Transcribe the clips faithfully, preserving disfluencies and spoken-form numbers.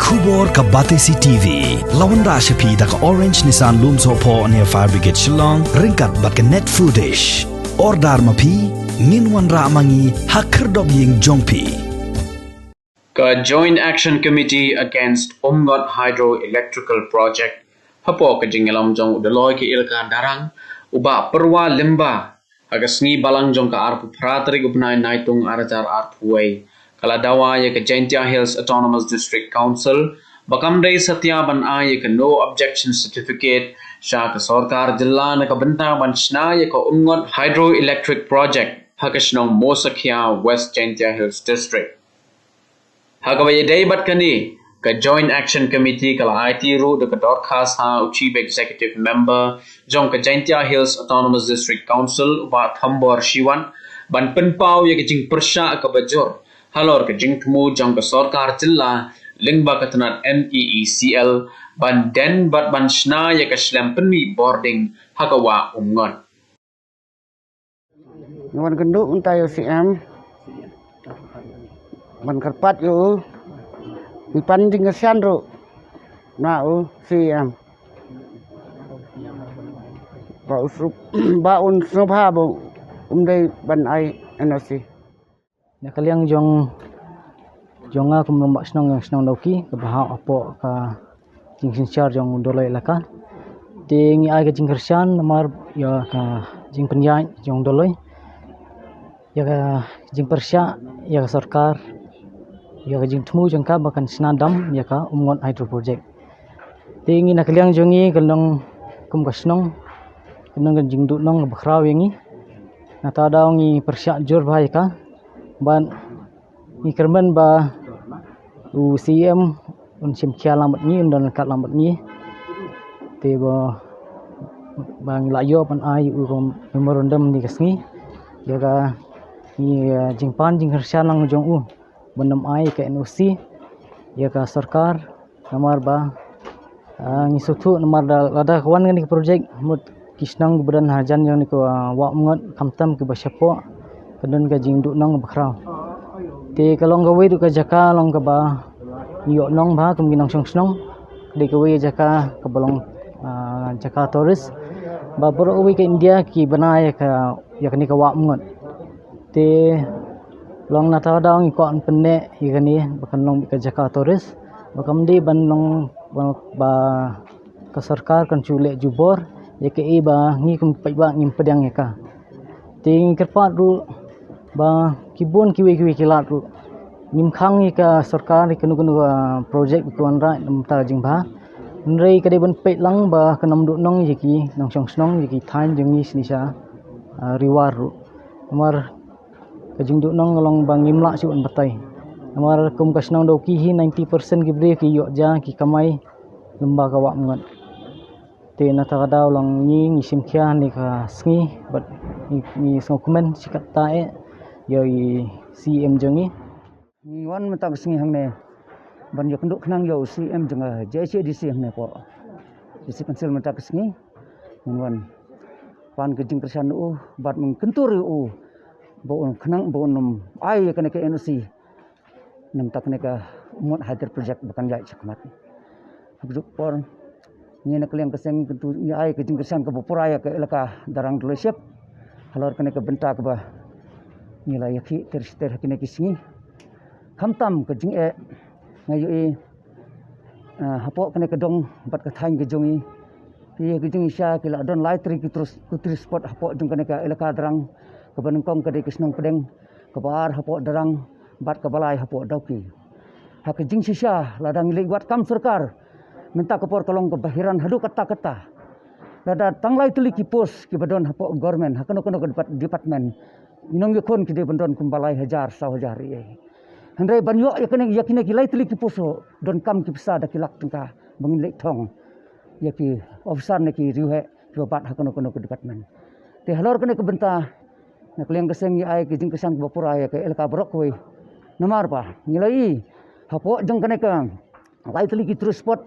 Khubor ka Batesi T V la wanrah sha phi da ka Orange Nissan Lumsohphoh near Fire Brigade Shillong ryngkat bad ka Net Foodish. Order ma phi, ngin wanrah ma ngi ha khyrdop ïing jong phi. Ka Joint Action Committee Against Umngot Hydroelectrical Project hapoh ka jingïalam jong u Dolloi ka Elaka Darrang, u Bah Pyrwa Lyngba, ha ka sngi Balang jong ka arphew phra tarik u bnai Naitung ar hajar arphew wei, ka la dawa ïa ka Jaintia Hills Autonomous District Council ba kam dei satia ban ai ïa ka No Objection Certificate sha ka sorkar jylla na ka bynta ban shna ïa ka Umngot Hydroelectric Project ha ka shnong Mosakhia, West Jaintia Hills District. Ha kaba ïadei bad kane, ka Joint Action Committee ka la aiti ruh da ka dorkhas ha u Chief Executive Member jong ka Jaintia Hills Autonomous District Council, u Bah Thombor Shiwat, ban pynpaw ïa ka jingpyrshah kaba jur halor ka jingthmu jong ka sorkar jylla lyngba ka tnat M E E C L ban den bad ban shna ïa ka shlem pynmih bording ha ka wah Umngot. Ngi wan kynduh mynta ïa u C M ban kyrpad ïa u, ngi pan jingkyrshan ruh na u C M ba u sngewbha ba um dei ban ai N O C. Na ka liang jong jong nga kum u rangbah shnong jong shnong Dawki kaba hap hapoh ka jingsynshar jong u Dolloi Elaka. Te ngi ai ka jingkyrshan namar ïa ka jingpynïaid jong u Dolloi ïa ka jingpyrshah ïa ka sorkar ïa ka jingthmu jong ka ba kan shna dam ïa ka Umngot Hydro Project. Te ngi na ka liang jong ngi ka long kum ka shnong ka long ka jingduhnong kaba khraw ïa ngi. Nangta daw ngi pyrshah jur bha ïa ka bad ngi kyrmen ba u C M un shim khia lang bad ngi, un don ryngkat lang bad ngi. Te ba ba ngi la ïoh ban ai u memorandum ni ka sngi ïa ka ngi jingpan jingkyrshan lang jong u ban ym ai ka N O C ïa ka sorkar namar ba ngi sngewthuh namar da lada ka wan kane ka project mut ki shnong kiba don hajan jong kane ka wah Umngot khamtam kiba shapoh ka don ka jingduhnong ba khraw. Te ka long kawei ruh ka jaka long kaba ngi ïoh nong bha kum ki nongshong shnong. Ka dei kawei ka jaka kaba long jaka tourist ba baroh kawei ka India ki bna ïa ka ïa kane ka wah Umngot. Te long nangta daw ngi kwah ban pynneh ïa kane ba kan long ka jaka tourist ba kam dei ban long ba ka sorkar kan shu leh jubor ïa kaei ba ngi kum ki paidbah ngim pdiang ïa ka. Te ngi kyrpad ruh ba ki bun kiwei kiwei ki lad ruh ngim khang ïa ka sorkar ïa kano kano ka project ba ki wanrah na ka bynta ka jingbha. Hynrei ka dei ban peit lang ba kan ym duhnong ïa ki nongshong shnong ïa ki thaiñ jong ngi shane sha Ri War ruh. Namar ka jingduhnong ka long ba ngim lah shuh ban batai. Namar kum ka shnong Dawki hi ninety percent ki briew ki ïoh ja ki kamai lyngba ka wah Umngot. Te nangta ka daw long ngi ngi shim khia ne ka sngi bad ngi sngewkmen shi katta eh ïa i C M jong ngi. Ngi wan mynta ka sngi hangne ban ïakynduh khnang ïa u C M jong ka J H A D C hangne hapoh District Council mynta ka sngi. Ngi wan pan ka jingkyrshan u bad ngi kyntur ïa u ba un khnang ba un ym ai ïa kane ka N O C. Namar kane ka Umngot Hydro Project ba kan ïaid shakhmat. Ha kajuh ka por ngi na ka liang ka seng ngi ai ka jingkyrshan kaba pura ïa ka elaka Darrang Dolloi Shep halor kane ka bynta kaba ngi la ïakhih ter ter ha kine ki sngi. Khamtam ka jingeh nga ïohi hapoh kane ka dong bad ka thaiñ ka jong ngi. Ki ïa ka jingshisha ki la don lai tylli ki tourist spot hapoh jong kane ka elaka Darrang kaba nyngkong ka dei ka shnong Pdeng, kaba ar hapoh Darrang bad kaba lai hapoh Dawki. Ha ka jingshisha lada ngi leit wad kam sorkar mynta ka por ka long kaba hiran haduh katta katta. Lada tang lai tylli ki post kiba don hapoh government ha kano kano ka department ngi nongïakhun ki dei ban don kumba lai hajar saw hajar ïa. Hynrei ban ïoh ïa kane ïa kine ki lai tylli ki post donkam ki pisa da ki lak tyngka ba ngin leit thong ïa ki officer ne ki riewheh kiba bat ha kano kano ka department. Te halor kane ka bynta na ka liang ka seng ngi ai ka jingkyrshan kaba pura ïa ka elaka baroh kawei. Namar ba ngi la i hapoh jong kane ka lai tylli ki tourist spot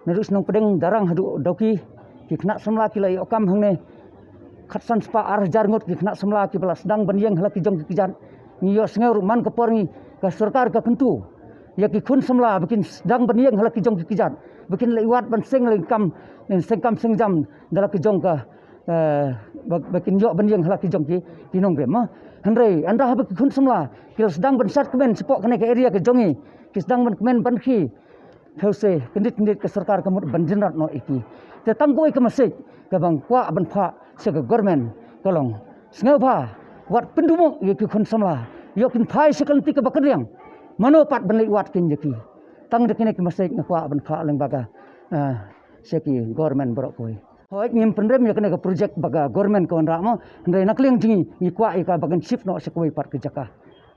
naduh shnong Pdeng, Darrang haduh Dawki ki khynnah samla ki la ïoh kam hangne. Khatsan spah ar hajar ngut ki khynnah samla kiba la sdang ban ïeng ha la ki jong ki kjat. Ngi ïohsngew ruh man ka por ngi ka sorkar ka kyntu ïa ki khun samla ba kin sdang ban ïeng ha la ki jong ki kjat, ba kin leit wad ban seng leng kam, seng kam seng jam da la ki jong ka, eh, ba, ba kin ïoh ban ïeng ha la ki jong ki, ki nongrim, mo. Hynrei ynda haba ki khun samla ki la sdang ban sat kmen shapoh kane ka area ka jong ngi, ki sdang ban kmen ban khie, hynrei kyndit kyndit ka sorkar ka mut ban jynrat noh ïa ki. Te tang kawei ka message kaba nga kwah ban phah sha ka government ka long, sngewbha wat pynduh ïa ki khun samla, ïoh kin phai sha ka lynti kaba kyrriang, mano pat ban leit wad keiñ ïa ki. Tang da kine ki message nga kwah ban phah lyngba ka, ah, sha ki government baroh kawei. Hooid, ngim pynrem ïa kane ka project ba ka government ka wanrah, mo, hynrei na ka liang jong ngi, ngi kwah ïa ka ba kan shift noh sha kawei pat ka jaka.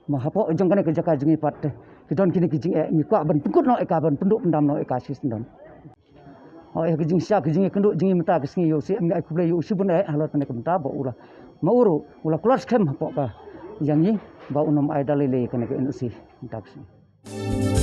Mo, hapoh jong kane ka jaka jong ngi pat te, ki don kine ki jingeh, ngi kwah ban pynkut noh ïa ka, ban pynduh pyndam noh ïa ka shisyndon. Hooid, ïa ka jingshisha, ka jingïakynduh jong ngi mynta ka sngi ïa u C M, ngi ai khublei ïa u shibun eh halor kane ka bynta ba u la, ma u ruh u la kular skhem hapoh ka jong ngi ba un ym ai da lei lei kane ka N O C mynta ka sngi.